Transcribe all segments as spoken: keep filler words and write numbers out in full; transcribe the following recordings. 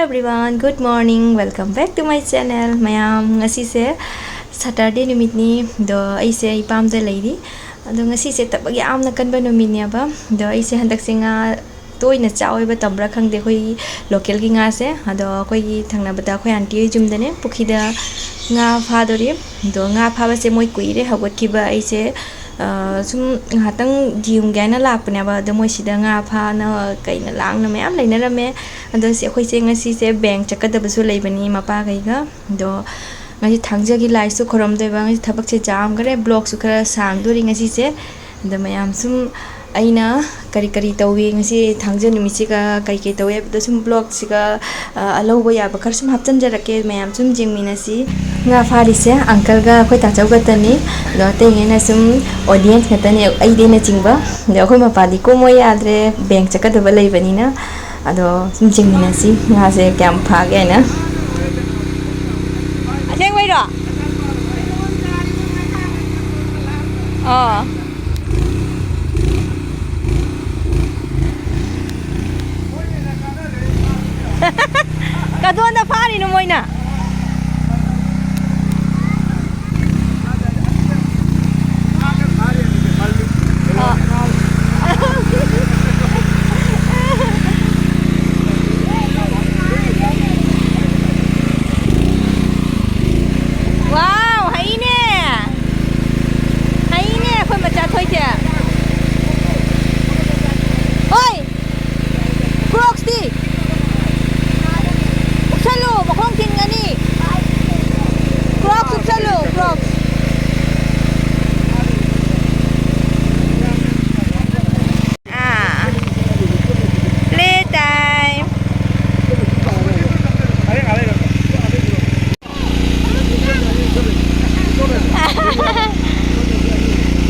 Everyone, good morning, welcome back to my channel. ꯃꯌꯥꯝ, ꯉꯁꯤꯁꯦ Saturday ꯅꯨꯃꯤꯠꯅꯤ, ꯑꯗꯣ ꯑꯩꯁꯦ ꯏꯄꯥꯝꯗ ꯂꯩꯔꯤ꯫ ꯑꯗꯣ ꯉꯁꯤꯁꯦ ꯊꯕꯛ ꯌꯥꯝꯅ ꯀꯟꯕ ꯅꯨꯃꯤꯠꯅꯦꯕ꯫ ꯑꯗꯣ ꯑꯩꯁꯦ ꯍꯟꯗꯛꯁꯦ ꯉꯥ ꯇꯣꯏꯅ ꯆꯥꯎꯋꯦꯕ, ꯇꯝꯕ꯭ꯔꯥ ꯈꯪꯗꯦ, ꯑꯩꯈꯣꯏꯒꯤ local ꯒꯤ ꯉꯥꯁꯦ꯫ ꯑꯗꯣ ꯑꯩꯈꯣꯏꯒꯤ ꯊꯪꯅꯕꯗ ꯑꯩꯈꯣꯏ aunty ꯍꯣꯏ ꯌꯨꯝꯗꯅꯦ, ꯄꯨꯈ꯭ꯔꯤꯗ ꯉꯥ ꯐꯥꯗꯣꯔꯤ꯫ ꯑꯗꯣ ꯉꯥ ꯐꯥꯕꯁꯦ ꯃꯣꯏ ꯀꯨꯏꯔꯦ ꯍꯧꯒꯠꯈꯤꯕ꯫ ꯑꯩꯁꯦ, ꯑ, ꯁꯨꯝ ꯉꯥꯏꯍꯥꯛꯇꯪ ꯌꯦꯡꯉꯨꯒꯦ ꯍꯥꯏꯅ ꯂꯥꯛꯄꯅꯦꯕ꯫ ꯑꯗꯣ ꯃꯣꯏ ꯁꯤꯗ ꯉꯥ ꯐꯥꯅ ꯀꯩꯅ ꯂꯥꯡꯅ ꯃꯌꯥꯝ ꯂꯩꯅꯔꯝꯃꯦ꯫ ꯑꯗꯣ ꯁꯤ ꯑꯩꯈꯣꯏꯁꯦ ꯉꯁꯤꯁꯦ bank ꯆꯠꯀꯗꯕꯁꯨ ꯂꯩꯕꯅꯤ ꯃꯄꯥꯈꯩꯒ꯫ ꯑꯗꯣ ꯉꯁꯤ ꯊꯥꯡꯖꯒꯤ ꯂꯥꯏꯁꯨ ꯈꯨꯔꯨꯝꯗꯣꯏꯕ꯫ ꯉꯁꯤ ꯊꯕꯛꯁꯦ ꯌꯥꯝꯈ꯭ꯔꯦ, vlog ꯁꯨ ꯈꯔ ꯁꯥꯡꯗꯣꯔꯤ ꯉꯁꯤꯁꯦ꯫ ꯑꯗꯣ ꯃꯌꯥꯝ ꯁꯨꯝ ꯑꯩꯅ ꯀꯔꯤ ꯀꯔꯤ ꯇꯧꯏ, ꯉꯁꯤ ꯊꯥꯡꯖ ꯅꯨꯃꯤꯠꯁꯤꯒ ꯀꯔꯤ ꯀꯔꯤ ꯇꯧꯏ ꯍꯥꯏꯕꯗꯣ ꯁꯨꯝ vlog ꯁꯤꯒ, ꯑ, ꯑꯂꯧꯕ ꯌꯥꯕ ꯈꯔ ꯁꯨꯝ ꯍꯥꯞꯆꯤꯟꯖꯔꯛꯀꯦ, ꯃꯌꯥꯝ ꯁꯨꯝ ꯌꯦꯡꯃꯤꯟꯅꯁꯤ꯫ ꯉꯥ ꯐꯥꯔꯤꯁꯦ uncle ꯒ ꯑꯩꯈꯣꯏ ꯇꯥꯆꯧ ꯈꯛꯇꯅꯤ꯫ ꯑꯗꯣ ꯑꯇꯩꯉꯩꯅ ꯁꯨꯝ audience ꯈꯛꯇꯅꯤ, ꯑꯩꯗꯤ ꯑꯩꯅ ꯆꯤꯡꯕ꯫ ꯑꯗꯣ ꯑꯩꯈꯣꯏ ꯃꯄꯥꯗꯤ ꯀꯨꯝꯃꯣꯏ, ꯌꯥꯗ꯭ꯔꯦ, bank ꯆꯠꯀꯗꯕ ꯂꯩꯕꯅꯤꯅ꯫ ꯑꯗꯣ ꯁꯨꯝ ꯌꯦꯡꯃꯤꯟꯅꯁꯤ ꯉꯥꯁꯦ ꯀꯌꯥꯝ ꯐꯥꯒꯦ ꯍꯥꯏꯅ꯫ ꯑꯁꯦꯡꯕꯩꯔꯣ? ꯑꯣ꯫ ꯀꯗꯣꯟꯗ ꯐꯥꯔꯤꯅꯣ ꯃꯣꯏꯅ? ꯑꯣ꯫ Wow, ꯍꯩꯅꯦ! ꯍꯩꯅꯦ, ꯑꯩꯈꯣꯏ ꯃꯆꯥ ꯊꯣꯏꯁꯦ꯫ ꯍꯣꯏ! Crocs T? ꯎꯞꯁꯜꯂꯨ, ꯃꯈꯣꯡ ꯊꯤꯟꯒꯅꯤ꯫ Crocs ꯎꯞꯁꯜꯂꯨ, Crocs꯫ ꯑꯥ꯫ Play time꯫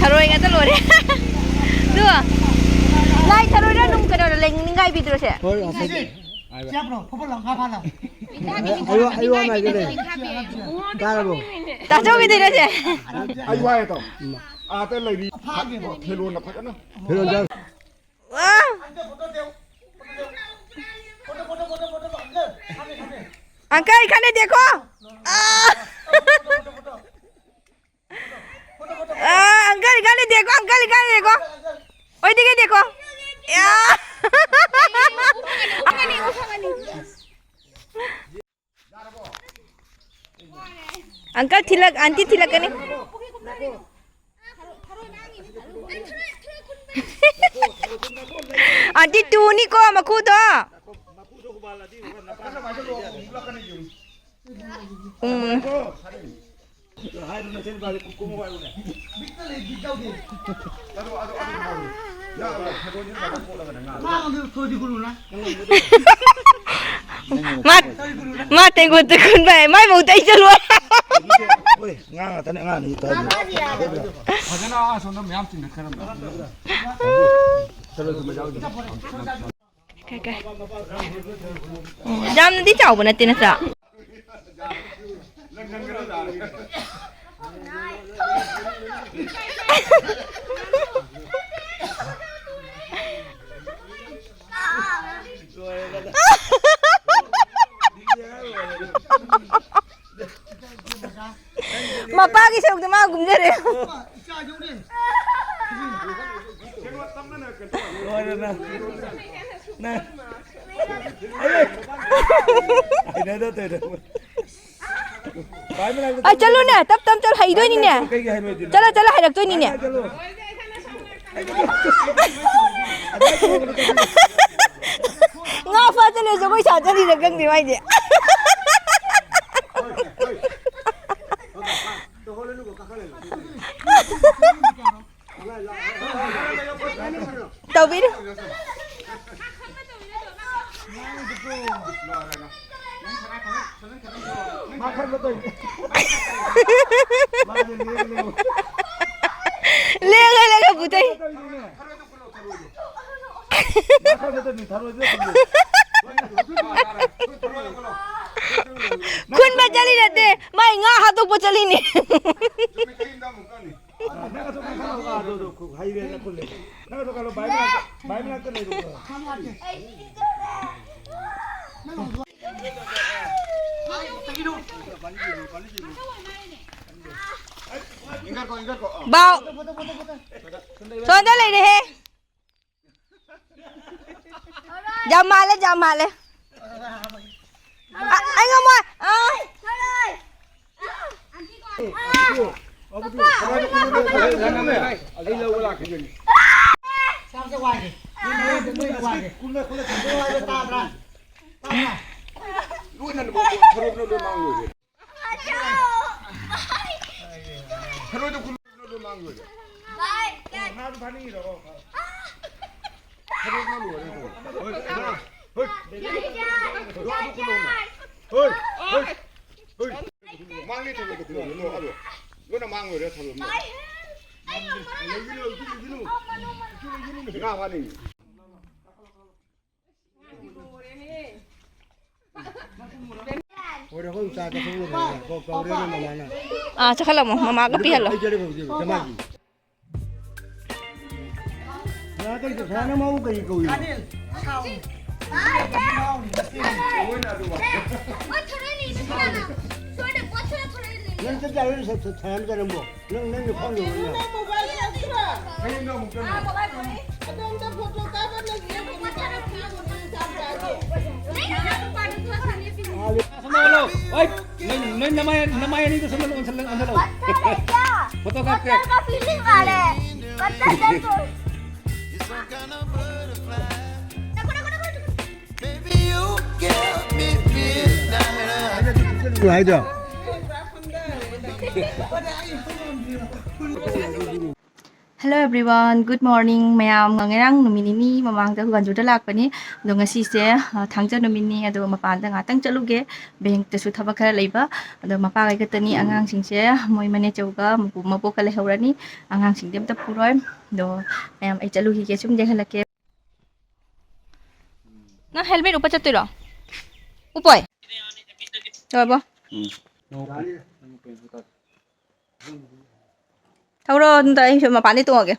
ꯊꯔꯣꯏ ꯉꯥꯛꯇ ꯂꯣꯏꯔꯦ꯫ ꯑꯗꯨ ꯂꯥꯏ ꯊꯔꯣꯏꯔ ꯑꯗꯨꯝ ꯀꯩꯅꯣꯗ ꯂꯦꯡ-, ꯅꯤꯡꯒꯥꯏꯕꯤꯗ꯭ꯔꯣ ꯁꯦ? ꯍꯣꯏ, ꯑꯁ꯫ ꯆꯦꯞꯄ꯭ꯔꯣ? ꯐꯨꯠꯕꯣꯜ ꯂꯪꯈꯥ ꯐꯥꯅ꯫ ꯑꯩ ꯋꯥ-, ꯑꯩ ꯋꯥ ꯉꯥꯏꯒꯦ ꯂꯩ꯫ ꯇꯥꯔꯕꯣ? ꯇꯥꯖꯧꯈꯤꯗꯣꯏꯔꯣ ꯁꯦ? ꯑꯩ ꯋꯥ ꯇꯧ꯫ ꯑꯥꯗ ꯂꯩꯔꯤ꯫ ꯐꯥꯒꯦꯕ꯫ ꯐꯤꯔꯣꯟꯅ ꯐꯖꯅ꯫ ꯐꯤꯔꯣꯟ ꯆꯥ-, ꯋꯥ! ꯑꯝꯇ ꯐꯣꯇꯣ ꯇꯧ꯫ Photo, photo, photo, photo, photo, ꯑꯝꯇ꯫ अंकल, इधर देखो। आ! आ, अंकल, इधर देखो, अंकल, इधर देखो। ओए, देखो, देखो। या। अंकल, थिलक, आंटी, थिलक कने। आंटी, टूनी को मखु दो। ꯎꯝ꯫ ꯃꯥ, ꯃꯥ ꯇꯦꯡꯀꯣꯠꯇ ꯈꯨꯟꯕ ꯍꯥꯏ, ꯃꯥꯏ ꯃꯧꯗ ꯑꯩ ꯆꯠꯂꯣꯏ꯫ ꯍꯣꯏ, ꯉꯥ ꯉꯥꯛꯇꯅꯦ, ꯑꯉꯥꯡ ꯑꯅꯤ ꯇꯧꯔꯤ꯫ ꯐꯖꯅ ꯑꯁꯣꯝꯗ ꯃꯌꯥꯝ ꯆꯤꯡꯈꯠꯈ꯭ꯔꯕꯅꯦ꯫ ꯀꯩ, ꯀꯩ? ꯑꯣ, ꯌꯥꯝꯅꯗꯤ ꯆꯥꯎꯕ ꯅꯠꯇꯦ ꯅꯠꯇ꯭ꯔꯥ? ꯃꯄꯥꯒꯤ ꯁꯔꯨꯛꯇ ꯃꯥ ꯀꯨꯝꯖꯔꯦ꯫ ꯂꯣꯏꯔꯦ ꯅꯪ꯫ ꯅꯪ꯫ ꯍꯩꯅꯗ ꯇꯧꯔꯤꯗꯣ꯫ ꯚꯥꯏ ꯃꯅꯥꯛꯇ ꯑ, ꯆꯠꯂꯨꯅꯦ, ꯇꯞ ꯇꯞ ꯆꯠꯂꯨ, ꯍꯩꯗꯣꯏꯅꯤꯅꯦ꯫ ꯀꯩꯒꯤ ꯍꯩꯔꯣꯏꯗꯣꯏꯅꯣ? ꯆꯠꯂꯣ, ꯆꯠꯂꯣ, ꯍꯩꯔꯛꯇꯣꯏꯅꯤꯅꯦ꯫ ꯚꯥꯏ ꯆꯠꯂꯣ꯫ ꯉꯥ ꯐꯥ ꯆꯠꯂꯦ, ꯖꯒꯣꯏ ꯁꯥ ꯆꯠꯂꯤꯔ ꯈꯪꯗꯦ ꯃꯥꯏꯗꯤ꯫ ꯇꯧꯕꯤꯔꯤ꯫ ꯂꯦꯡꯉ ꯂꯦꯡꯉ ꯄꯨꯊꯩ꯫ ꯈꯨꯟꯕ ꯆꯠꯂꯤ ꯅꯠꯇꯦ, ꯃꯥꯏ ꯉꯥ ꯍꯥꯠꯇꯣꯛꯄ ꯆꯠꯂꯤꯅꯦ꯫ ꯕꯥꯎ꯫ ꯁꯣꯝꯗ ꯂꯩꯔꯦꯍꯦ꯫ ꯌꯥꯝ ꯃꯥꯜꯂꯦ, ꯌꯥꯝ ꯃꯥꯜꯂꯦ꯫ ꯑ, ꯑꯩ ꯉꯝꯃꯣꯏ꯫ ꯑ꯫ ꯊꯔꯣꯏꯗꯣ ꯈꯨꯜꯂꯨ, ꯂꯣꯏ ꯃꯥꯡ ꯂꯣꯏꯔꯦ꯫ ꯉꯥꯗꯣ ꯐꯥꯅꯤꯡꯉꯤꯔꯣ? ꯊꯔꯣꯏ ꯉꯥ ꯂꯣꯏꯔꯦ ꯑꯗꯣ꯫ ꯍꯣꯏ, ꯉꯥ꯫ ꯍꯣꯏ꯫ ꯍꯣꯏ, ꯍꯣꯏ, ꯍꯣꯏ꯫ ꯃꯥꯡꯉꯦ ꯊꯔꯣꯏꯗꯣ ꯈꯨꯜꯂꯨ, ꯂꯣꯏ, ꯑꯗꯣ꯫ ꯂꯣꯏꯅ ꯃꯥꯡ ꯂꯣꯏꯔꯦ ꯊꯔꯣꯏ ꯉꯥ꯫ ꯉꯥ ꯐꯥꯅꯤꯡꯉꯤ꯫ ꯑꯥ, ꯆꯠꯈꯠꯂꯝꯃꯣ, ꯃꯃꯥꯒ ꯄꯤꯍꯜꯂꯣ꯫ ꯅꯪ ꯆꯠ ꯌꯥꯔꯣꯏ, ꯁ-, ꯁ-, ꯁꯅꯥ ꯆꯠꯂꯝꯃꯣ꯫ ꯅꯪ, ꯅꯪ ꯅꯈꯣꯡꯗꯣ ꯅꯪ꯫ ꯍꯌꯦꯡ ꯅꯪ ꯑꯃꯨꯛ ꯆꯠꯂꯣ꯫ ꯑꯗꯣꯝꯗ ꯐꯣꯇꯣ ꯀꯥꯞꯄ ꯂꯩꯌꯦ꯫ ꯁꯣꯝꯗ ꯍꯜꯂꯣ꯫ ꯍꯣꯏ, ꯅꯣꯏ, ꯅꯣꯏ ꯅꯃꯥꯏ, ꯅꯃꯥꯏ ꯑꯅꯤꯗꯣ ꯁꯣꯝꯗ ꯑꯣꯟꯁꯜꯂ-, ꯑꯣꯟꯁꯜꯂꯣ꯫ ꯐꯣꯇꯣ ꯀꯥꯞꯀꯦ꯫ ꯄꯠꯊꯔ ꯐꯤꯂꯤꯡ ꯃꯥꯜꯂꯦ꯫ ꯄꯠꯊꯔ ꯆꯠꯇꯣꯏ꯫ ꯍꯥꯏꯗꯣ꯫ Hello everyone, good morning ꯃꯌꯥꯝ꯫ ꯉꯔꯥꯡ ꯅꯨꯃꯤꯠ ꯅꯤꯅꯤ ꯃꯃꯥꯡꯗ ꯒꯨꯒꯟꯖꯨꯗ ꯂꯥꯛꯄꯅꯤ꯫ ꯑꯗꯣ ꯉꯁꯤꯁꯦ, ꯑ, ꯊꯥꯡꯖ ꯅꯨꯃꯤꯠꯅꯤ꯫ ꯑꯗꯣ ꯃꯄꯥꯟꯗ ꯉꯥꯛꯇꯪ ꯆꯠꯂꯨꯒꯦ꯫ ꯕꯦꯡꯛꯇꯁꯨ ꯊꯕꯛ ꯈꯔ ꯂꯩꯕ꯫ ꯑꯗꯣ ꯃꯄꯥꯒꯩ ꯈꯛꯇꯅꯤ꯫ ꯑꯉꯥꯡꯁꯤꯡꯁꯦ ꯃꯣꯏ ꯃꯅꯦꯆꯧꯒ ꯃꯄꯨ-, ꯃꯕꯣꯛꯀ ꯂꯩꯍꯧꯔꯅꯤ꯫ ꯑꯉꯥꯡꯁꯤꯡꯗꯤ ꯑꯝꯇ ꯄꯨꯔꯣꯏ꯫ ꯑꯗꯣ ꯃꯌꯥꯝ ꯑꯩ ꯆꯠꯂꯨꯈꯤꯒꯦ, ꯁꯨꯝ ꯌꯦꯡꯍꯜꯂꯛꯀꯦ꯫ ꯅꯪ helmet ꯎꯞꯄ ꯆꯠꯇꯣꯏꯔꯣ? ꯎꯞꯄꯣꯏ? ꯇꯧꯔꯕꯣ? ꯎꯝ꯫ ꯊꯧꯔꯣ, ꯑꯗꯨꯝꯇ ꯑꯩ ꯁꯨꯝ ꯃꯄꯥꯟꯗꯩ ꯇꯣꯡꯉꯒꯦ꯫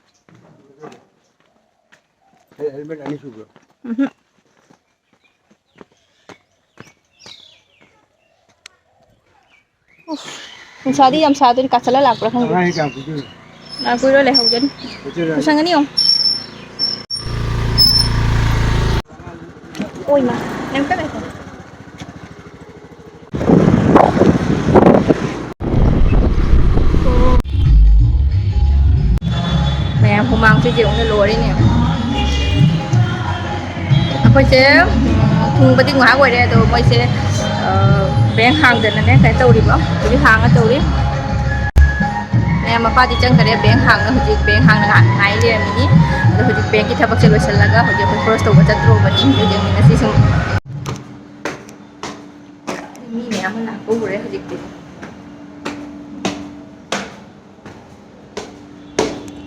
ꯍꯦ-, helmet ꯑꯅꯤ ꯁꯨꯕ꯭ꯔꯣ? ꯎꯝꯍꯨꯝ꯫ ꯎꯐ, ꯅꯨꯡꯁꯥꯗꯤ ꯌꯥꯝ ꯁꯥꯗꯣꯔꯤ, ꯀꯥꯁꯜꯂ ꯂꯥꯛꯄ꯭ꯔꯥ ꯈꯪꯗꯦ꯫ ꯀꯃꯥꯏꯅ ꯀꯌꯥꯝ ꯄꯤꯗꯣꯏꯅꯣ? ꯂꯥꯛꯄꯤꯔꯣ, ꯂꯩꯍꯧꯖꯅꯤ꯫ ꯄꯤꯖꯔꯒꯦ꯫ ꯄꯨꯁꯟꯒꯅꯤ ꯌꯦꯡꯉꯨ꯫ ꯑꯣꯏꯃ, ꯌꯥꯝ ꯀꯟꯅ ꯂꯩꯍꯧ꯫ ꯃꯌꯥꯝ ꯍꯨꯃꯥꯡꯁꯦ ꯌꯦꯡꯉꯨꯅꯦ, ꯂꯣꯏꯔꯦꯅꯦ꯫ ꯑꯩꯈꯣꯏꯁꯦ, ꯎꯝ, ꯊꯨꯡꯕꯗꯤ ꯉꯥꯏꯍꯥꯛ ꯑꯣꯏꯔꯦ, ꯑꯗꯣ ꯃꯣꯏꯁꯦ, ꯑ, ꯕꯦꯡ ꯍꯥꯡꯗꯅꯅꯦ ꯀꯩꯅꯣ ꯇꯧꯔꯤꯕ, ꯍꯧꯖꯤꯛ ꯍꯥꯡꯉ ꯇꯧꯔꯤ꯫ ꯃꯌꯥꯝ ꯃꯄꯥꯗꯤ ꯆꯪꯈꯔꯦ, ꯕꯦꯡ ꯍꯥꯡꯅ, ꯍꯧꯖꯤꯛ ꯕꯦꯡ ꯍꯥꯡꯅ ꯉꯥꯏ ꯂꯩꯔꯝꯃꯤꯅꯤ꯫ ꯑꯗꯣ ꯍꯧꯖꯤꯛ ꯕꯦꯡꯀꯤ ꯊꯕꯛꯁꯦ ꯂꯣꯏꯁꯤꯜꯂꯒ ꯍꯧꯖꯤꯛ ꯑꯩꯈꯣꯏ ꯀ꯭ꯔꯣꯁ ꯇꯧꯕ ꯆꯠꯇ꯭ꯔꯨꯕꯅꯤ꯫ ꯑꯗꯨ ꯌꯦꯡꯃꯤꯟꯅꯁꯤ ꯁꯨꯝ꯫ ꯃꯤ ꯃꯌꯥꯝ ꯑꯃ ꯂꯥꯛꯄ ꯎꯔꯦ ꯍꯧꯖꯤꯛꯇꯤ꯫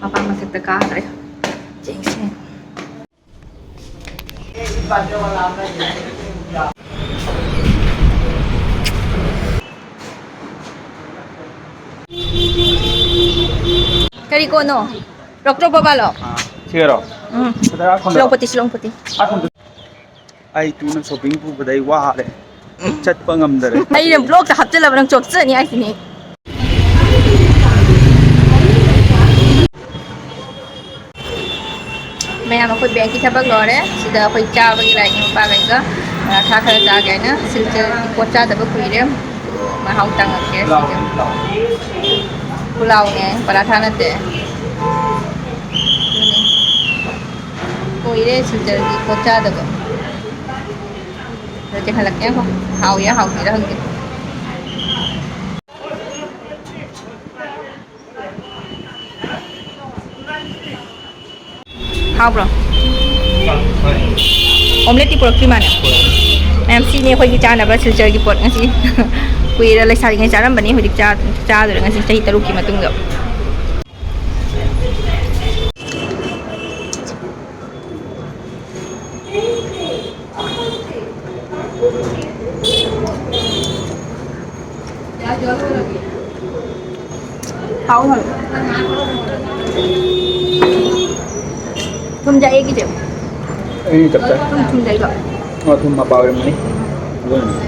ꯃꯄꯥ ꯃꯊꯛꯇ ꯀꯥꯈ꯭ꯔꯦ꯫ ꯆꯦꯡꯁꯦ꯫ ꯀꯔꯤ ꯀꯣꯟꯅꯣ? ꯔꯣꯛꯇ꯭ꯔꯣ ꯕꯕꯥꯂꯣ? ꯑꯥ, ꯁꯤꯒꯔꯣ? ꯎꯝ꯫ ꯀꯗꯥꯏ ꯀꯣꯟꯗ? ꯁꯤꯂꯣꯡꯄꯇꯤ, ꯁꯤꯂꯣꯡꯄꯇꯤ꯫ ꯑꯥ, ꯀꯣꯟꯗ꯫ ꯑꯩ ꯇꯨꯅ ꯁꯣꯄꯤꯡ ꯄꯨꯕꯗ ꯑꯩ ꯋꯥꯔꯦ꯫ ꯆꯠꯄ ꯉꯝꯗꯔꯦ꯫ ꯑꯩꯅ ꯕ꯭ꯂꯣꯛꯇ ꯍꯥꯞꯆꯤꯜꯂꯕ ꯅꯪ ꯆꯣꯞꯆꯅꯤ ꯍꯥꯏꯁꯤꯅꯤ꯫ ꯃꯌꯥꯝ ꯑꯩꯈꯣꯏ ꯕꯦꯡꯀꯤ ꯊꯕꯛ ꯂꯣꯏꯔꯦ꯫ ꯁꯤꯗ ꯑꯩꯈꯣꯏ ꯆꯥꯕꯒꯤ ꯂꯥꯛꯏꯅꯦ ꯃꯄꯥꯈꯩꯒ꯫ ꯄꯔꯥꯊꯥ ꯈꯔ ꯆꯥꯒꯦ ꯍꯥꯏꯅ꯫ ꯁꯤꯜꯆꯔꯒꯤ ꯄꯣꯠ ꯆꯥꯗꯕ ꯀꯨꯏꯔꯦ꯫ ꯃꯍꯥꯎ ꯇꯪꯉꯛꯀꯦ ꯁꯤꯗ꯫ ꯄꯨꯂꯥꯎꯅꯦ, ꯄꯔꯥꯊꯥ ꯅꯠꯇꯦ꯫ ꯑꯗꯨꯅꯦ꯫ ꯀꯨꯏꯔꯦ ꯁꯤꯜꯆꯔꯒꯤ ꯄꯣꯠ ꯆꯥꯗꯕ꯫ ꯑꯗꯣ ꯆꯦꯟꯈꯠꯂꯛꯀꯦ ꯉꯥꯏꯈꯣ꯫ ꯍꯥꯎꯏꯔ ꯍꯥꯎꯇ꯭ꯔꯤꯔ ꯈꯪꯗꯦ꯫ ꯍꯥꯎꯕ꯭ꯔꯣ? ꯑꯣꯝꯂꯦꯠꯇꯤ ꯄꯨꯔꯛꯇ꯭ꯔꯤ ꯃꯥꯅꯦ꯫ ꯃꯌꯥꯝ ꯁꯤꯅꯤ ꯑꯩꯈꯣꯏꯒꯤ ꯆꯥꯅꯕ ꯁꯤꯜꯆꯔꯒꯤ ꯄꯣꯠ ꯉꯁꯤ꯫ ꯀꯨꯏꯔꯦ ꯂꯩꯁꯥꯔꯤꯉꯩ ꯆꯥꯔꯝꯕꯅꯤ, ꯍꯧꯖꯤꯛ ꯆꯥ-, ꯆꯥꯗꯣꯏꯔꯦ ꯉꯁꯤ ꯆꯍꯤ ꯇꯔꯨꯛꯀꯤ ꯃꯇꯨꯡꯗ꯫ ꯍꯥꯎ ꯍꯥꯎ꯫ ꯊꯨꯝ ꯖꯥꯛꯑꯦ ꯑꯩꯒꯤꯁꯦ꯫ ꯑꯩꯗꯤ ꯆꯞ ꯆꯥꯏ꯫ ꯊꯨꯝ ꯊꯨꯝꯖꯩꯕ꯫ ꯑꯣ, ꯊꯨꯝ ꯃꯄꯥ ꯑꯣꯏꯔꯝꯒꯅꯤ꯫ ꯑꯗꯨꯅꯅꯦ꯫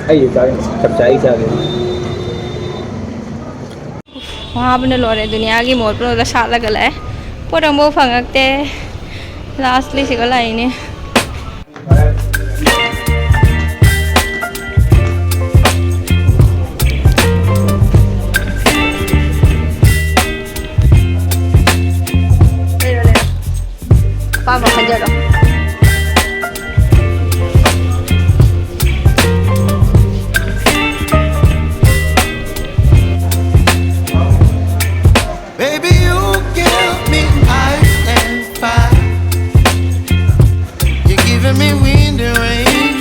ꯑꯩꯗꯤ ꯆꯥꯔꯤꯅꯦ꯫ ꯆꯞ ꯆꯥꯏ ꯑꯩ ꯆꯥꯒꯦ꯫ ꯋꯥꯕꯅ ꯂꯣꯏꯔꯦ, ꯗꯨꯅꯤꯌꯥꯒꯤ ꯃꯣꯜ ꯄꯨꯝꯅꯃꯛꯇ ꯁꯥꯠꯂꯒ ꯂꯥꯛꯑꯦ꯫ ꯄꯣꯠ ꯑꯃꯐꯥꯎ ꯐꯪꯉꯛꯇꯦ꯫ Lastly ꯁꯤꯒ ꯂꯥꯛꯏꯅꯦ꯫ ꯑꯄꯥꯝꯕ ꯈꯟꯖꯔꯣ꯫ Baby, you give me ice and fire. You're giving me wind and rain.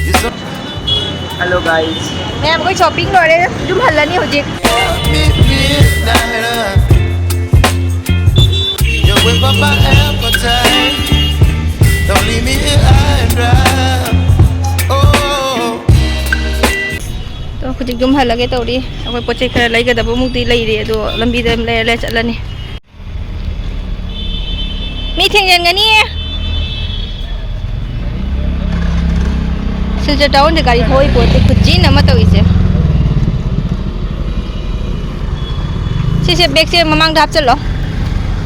You're so Hello guys. ꯃꯌꯥꯝ ꯑꯩꯈꯣꯏ shopping ꯂꯣꯏꯔꯦ, ꯌꯨꯝ ꯍꯜꯂꯅꯤ ꯍꯧꯖꯤꯛ꯫ Give me midnight oil. You whip up my appetite. Don't leave me here high and dry. Oh. ꯑꯗꯣ ꯍꯧꯖꯤꯛ ꯌꯨꯝ ꯍꯜꯂꯒꯦ ꯇꯧꯔꯤ꯫ ꯑꯩꯈꯣꯏ ꯄꯣꯠ ꯆꯩ ꯈꯔ ꯂꯩꯒꯗꯕꯃꯨꯛꯇꯤ ꯂꯩꯔꯤ, ꯑꯗꯣ ꯂꯝꯕꯤꯗ ꯑꯗꯨꯝ ꯂꯩꯔ ꯂꯩꯔ ꯆꯠꯂꯅꯤ꯫ ꯃꯤ ꯊꯦꯡꯖꯤꯟꯒꯅꯤꯌꯦ꯫ ꯁꯤꯜꯆꯔ ꯇꯥꯎꯟꯁꯦ ꯒꯥꯔꯤ ꯊꯧꯏ ꯄꯣꯠꯁꯦ ꯈꯨꯆꯤꯟ ꯑꯃ ꯇꯧꯏꯁꯦ꯫ ꯁꯤꯁꯦ ꯕꯦꯒꯁꯦ ꯃꯃꯥꯡꯗ ꯍꯥꯞꯆꯤꯜꯂꯣ,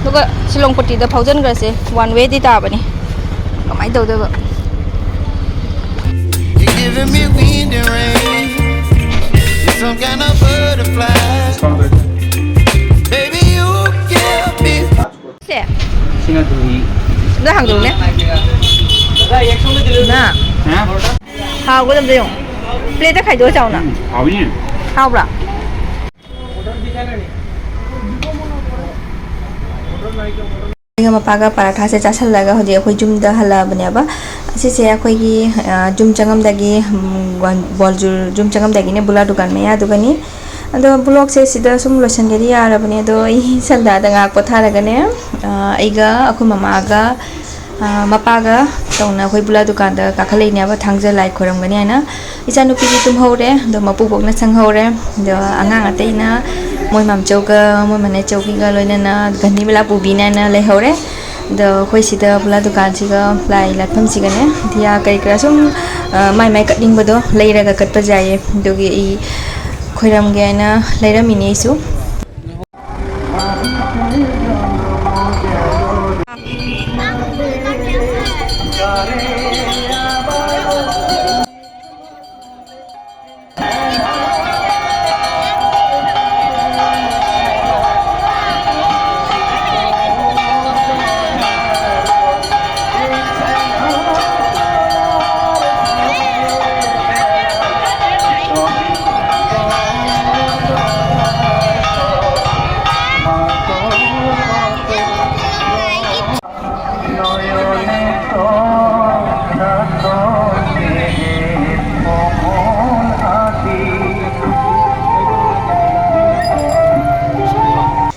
ꯑꯗꯨꯒ ꯁꯤꯂꯣꯡ ꯄꯇꯤꯗ ꯐꯥꯎꯖꯤꯟꯈ꯭ꯔꯁꯦ꯫ One way ꯗꯤ ꯇꯥꯕꯅꯤ, ꯀꯃꯥꯏꯅ ꯇꯧꯗꯣꯏꯕ? You're giving me wind and rain. You're some kind of butterfly. Baby, you give me ꯁꯦ꯫ ꯁꯤꯅ ꯇꯨꯍꯤ꯫ ꯑꯝꯇ ꯍꯥꯡꯗꯣꯛꯎꯅꯦ꯫ ꯅ꯫ ꯍꯥ? ꯍꯥꯎꯒꯗꯕꯗꯣ ꯌꯦꯡꯉꯣ꯫ Plate ꯇ ꯈꯥꯏꯗꯣꯛꯑ ꯆꯥꯎꯅ꯫ ꯎꯝ, ꯍꯥꯎꯋꯤꯅꯦ꯫ ꯍꯥꯎꯕ꯭ꯔꯥ? ꯑꯩꯒ ꯃꯄꯥꯒ ꯄꯔꯥꯊꯥꯁꯦ ꯆꯥꯁꯜꯂꯒ ꯍꯧꯖꯤꯛ ꯑꯩꯈꯣꯏ ꯌꯨꯝꯗ ꯍꯜꯂꯛꯑꯕꯅꯦꯕ꯫ ꯑꯁꯤꯁꯦ ꯑꯩꯈꯣꯏꯒꯤ, ꯑ, ꯌꯨꯝ ꯆꯪꯉꯝꯗꯒꯤ, ꯎꯝ, ꯒ꯭ꯋꯥꯟ-, ꯕꯣꯜꯖꯨꯔ ꯌꯨꯝ ꯆꯪꯉꯝꯗꯒꯤꯅꯦ, ꯕꯨꯂꯥ ꯗꯨꯀꯥꯟ ꯃꯌꯥꯗꯨꯒꯅꯤ꯫ ꯑꯗꯣ vlog ꯁꯦ ꯁꯤꯗ ꯁꯨꯝ ꯂꯣꯏꯁꯤꯟꯒꯦꯗꯤ ꯌꯥꯔꯕꯅꯦ꯫ ꯑꯗꯣ ꯑꯩ ꯁꯟꯗꯥꯗ ꯉꯥꯏꯍꯥꯛ ꯄꯣꯊꯥꯔꯒꯅꯦ, ꯑ, ꯑꯩꯒ ꯑꯩꯈꯣꯏ ꯃꯃꯥꯒ, ꯑ, ꯃꯄꯥꯒ ꯇꯧꯅ ꯑꯩꯈꯣꯏ ꯕꯨꯂꯥ ꯗꯨꯀꯥꯟꯗ ꯀꯥꯈꯠꯂꯛꯏꯅꯦꯕ, ꯊꯥꯡꯖ ꯂꯥꯏ ꯈꯣꯏꯔꯝꯒꯅꯤ ꯍꯥꯏꯅ꯫ ꯏꯆꯥꯅꯨꯄꯤꯗꯤ ꯇꯨꯝꯍꯧꯔꯦ, ꯑꯗꯣ ꯃꯄꯨꯕꯣꯛꯅ ꯁꯪꯍꯧꯔꯦ꯫ ꯑꯗꯣ ꯑꯉꯥꯡ ꯑꯇꯩꯅ ꯃꯣꯏ ꯃꯥꯝꯆꯧꯒ ꯃꯣꯏ ꯃꯅꯦꯆꯧꯕꯤꯒ ꯂꯣꯏꯅꯅ ꯘꯅꯤ ꯃꯦꯂꯥ ꯄꯨꯕꯤꯅꯦꯅ ꯂꯩꯍꯧꯔꯦ꯫ ꯑꯗꯣ ꯑꯩꯈꯣꯏ ꯁꯤꯗ ꯕꯨꯂꯥ ꯗꯨꯀꯥꯟꯁꯤꯒ ꯂꯥꯏ ꯂꯥꯠꯐꯝꯁꯤꯒꯅꯦ, ꯙꯤꯌꯥ ꯀꯔꯤ ꯀꯔꯥ ꯁꯨꯝ, ꯑ, ꯃꯥꯏ ꯃꯥꯏ ꯀꯠꯅꯤꯡꯕꯗꯣ ꯂꯩꯔꯒ ꯀꯠꯄꯁꯨ ꯌꯥꯏꯌꯦ꯫ ꯑꯗꯨꯒꯤ ꯑꯩ ꯈꯣꯏꯔꯝꯒꯦ ꯍꯥꯏꯅ ꯂꯩꯔꯝꯃꯤꯅꯦ ꯑꯩꯁꯨ꯫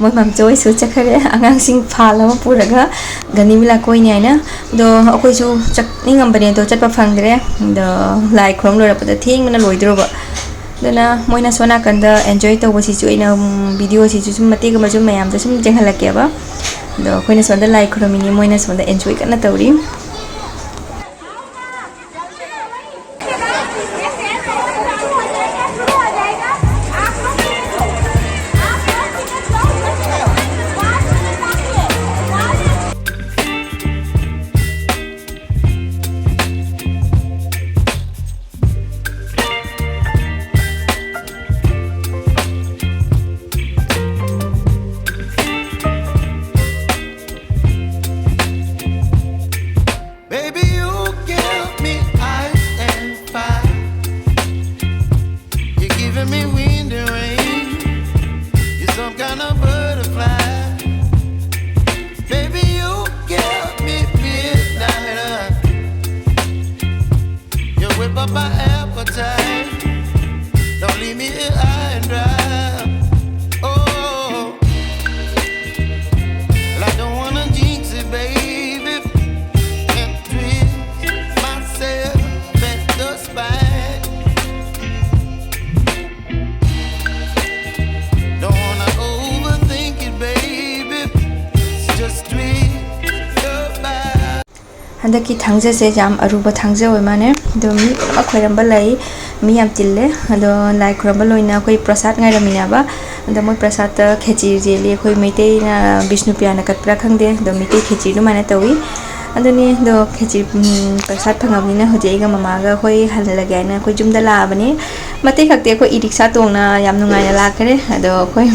ꯃꯣꯏ ꯃꯝꯆꯣꯏꯁꯨ ꯆꯠꯈ꯭ꯔꯦ꯫ ꯑꯉꯥꯡꯁꯤꯡ ꯐꯥꯜ ꯑꯃ ꯄꯨꯔꯒ ꯒꯅꯤ ꯃꯤꯂꯥ ꯀꯣꯏꯅꯤ ꯍꯥꯏꯅ꯫ ꯑꯗꯣ ꯑꯩꯈꯣꯏꯁꯨ ꯆꯠꯅꯤꯡꯉꯝꯕꯅꯦ, ꯑꯗꯣ ꯆꯠꯄ ꯐꯪꯗ꯭ꯔꯦ꯫ ꯑꯗꯣ ꯂꯥꯏ ꯈꯨꯔꯨꯝ ꯂꯣꯏꯔꯛꯄꯗ ꯊꯦꯡꯕꯅ ꯂꯣꯏꯗꯣꯔꯕ꯫ ꯑꯗꯨꯅ ꯃꯣꯏꯅ ꯁꯣꯝ ꯅꯥꯀꯟꯗ ꯑꯦꯟꯖꯣꯏ ꯇꯧꯕꯁꯤꯁꯨ ꯑꯩꯅ, ꯎꯝ, ꯚꯤꯗꯤꯑꯣꯁꯤꯁꯨ ꯁꯨꯝ ꯃꯇꯦꯛ ꯑꯃ ꯁꯨꯝ ꯃꯌꯥꯝꯗ ꯁꯨꯝ ꯌꯦꯡꯍꯜꯂꯛꯀꯦꯕ꯫ ꯑꯗꯣ ꯑꯩꯈꯣꯏꯅ ꯁꯣꯝꯗ ꯂꯥꯏ ꯈꯨꯔꯨꯝꯃꯤꯅꯤ, ꯃꯣꯏꯅ ꯁꯣꯝꯗ ꯑꯦꯟꯖꯣꯏ ꯀꯟꯅ ꯇꯧꯔꯤ꯫ Baby, you give me ice and fire. You're giving me wind and rain. You're some kind of butterfly. Baby, you give me midnight. You whip up my appetite. Don't leave me here high and dry. Oh, well, I don't wanna jinx it, baby. Can't twist myself at the spine. Don't wanna overthink it, baby. It's just twist your back. ꯍꯟꯗꯛꯀꯤ ꯊꯥꯡꯖꯁꯦ ꯌꯥꯝ ꯑꯔꯨꯕ ꯊꯥꯡꯖ ꯑꯣꯏ ꯃꯥꯅꯦ꯫ ꯑꯗꯣ ꯃꯤ ꯄꯨꯝꯅꯃꯛ ꯈꯣꯏꯔꯝꯕ ꯂꯩ꯫ ꯃꯤ ꯌꯥꯝ ꯆꯤꯜꯂꯦ꯫ ꯑꯗꯣ ꯂꯥꯏ ꯈꯨꯔꯝꯕ ꯂꯣꯏꯅ ꯑꯩꯈꯣꯏ ꯄ꯭ꯔꯁꯥꯗ ꯉꯥꯏꯔꯝꯃꯤꯅꯦꯕ꯫ ꯑꯗꯣ ꯃꯣꯏ ꯄ꯭ꯔꯁꯥꯗꯇ ꯈꯦꯆꯤ ꯆꯦꯜꯂꯤ, ꯑꯩꯈꯣꯏ ꯃꯩꯇꯩꯅ ꯕꯤꯁꯅꯨꯄ꯭ꯔꯤꯌꯥꯅ ꯀꯠꯄ꯭ꯔꯥ ꯈꯪꯗꯦ, ꯑꯗꯣ ꯃꯩꯇꯩ ꯈꯦꯆꯤ ꯑꯗꯨꯃꯥꯏꯅ ꯇꯧꯏ꯫ ꯑꯗꯨꯅꯤ꯫ ꯑꯗꯣ ꯈꯦꯆꯤ, ꯎꯝ, ꯄ꯭ꯔꯁꯥꯗ ꯐꯪꯉꯕꯅꯤꯅ ꯍꯧꯖꯤꯛ ꯑꯩꯒ ꯃꯃꯥꯒ ꯑꯩꯈꯣꯏ ꯍꯜꯂꯒꯦ ꯍꯥꯏꯅ ꯑꯩꯈꯣꯏ ꯌꯨꯝꯗ ꯂꯥꯛꯑꯕꯅꯤ꯫ ꯃꯇꯦꯛ ꯈꯛꯇꯤ ꯑꯩꯈꯣꯏ ꯏ ꯔꯤꯛꯁꯥ ꯇꯣꯡꯅ ꯌꯥꯝ ꯅꯨꯡꯉꯥꯏꯅ ꯂꯥꯛꯈ꯭ꯔꯦ꯫ ꯑꯗꯣ ꯑꯩꯈꯣꯏ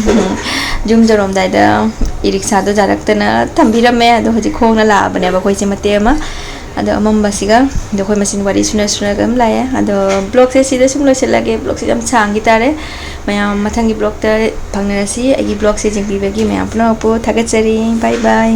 ꯌꯨꯝ ꯌꯧꯔꯝꯗꯥꯏꯗ ꯏ ꯔꯤꯛꯁꯥꯗꯣ ꯌꯥꯔꯛꯇꯅ ꯊꯝꯕꯤꯔꯝꯃꯦ꯫ ꯑꯗꯣ ꯍꯧꯖꯤꯛ ꯈꯣꯡꯅ ꯂꯥꯛꯑꯕꯅꯦꯕ ꯑꯩꯈꯣꯏꯁꯦ ꯃꯇꯦꯛ ꯑꯃ꯫ ꯑꯗꯣ ꯑꯃꯝꯕꯁꯤꯒ ꯑꯗꯣ ꯑꯩꯈꯣꯏ ꯃꯁꯦꯟ ꯋꯥꯔꯤ ꯁꯨꯅ ꯁꯨꯅꯒ ꯑꯗꯨꯝ ꯂꯥꯛꯑꯦ꯫ ꯑꯗꯣ ꯕ꯭ꯂꯣꯛꯁꯦ ꯁꯤꯗ ꯁꯨꯝ ꯂꯣꯏꯁꯤꯜꯂꯒꯦ꯫ ꯕ꯭ꯂꯣꯛꯁꯦ ꯌꯥꯝ ꯁꯥꯡꯈꯤ ꯇꯥꯔꯦ꯫ ꯃꯌꯥꯝ ꯃꯊꯪꯒꯤ ꯕ꯭ꯂꯣꯛꯇ ꯐꯪꯅꯔꯁꯤ꯫ ꯑꯩꯒꯤ ꯕ꯭ꯂꯣꯛꯁꯦ ꯌꯦꯡꯕꯤꯕꯒꯤ ꯃꯌꯥꯝ ꯄꯨꯝꯅꯃꯛꯄꯨ ꯊꯥꯒꯠꯆꯔꯤ꯫ ꯕꯥꯏ ꯕꯥꯏ꯫